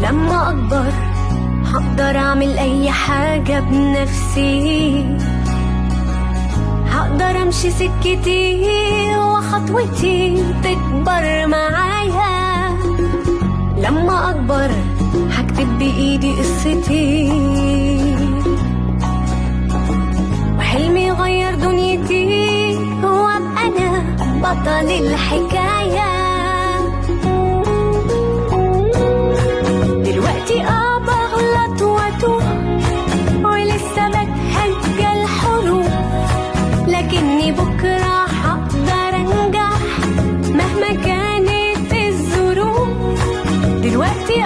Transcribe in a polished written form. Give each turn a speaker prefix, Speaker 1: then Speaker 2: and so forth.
Speaker 1: لما أكبر هقدر أعمل أي حاجة بنفسي، هقدر أمشي سكتي وخطوتي تكبر معايا. لما أكبر هكتب بإيدي قصتي، وحلمي يغير دنيتي، وأبقى أنا بطل الحكاية. دلوقتي بغلط وأتوه ولسه بتهجى الحروف، لكني بكرة هقدر أنجح مهما كانت الظروف. دلوقتي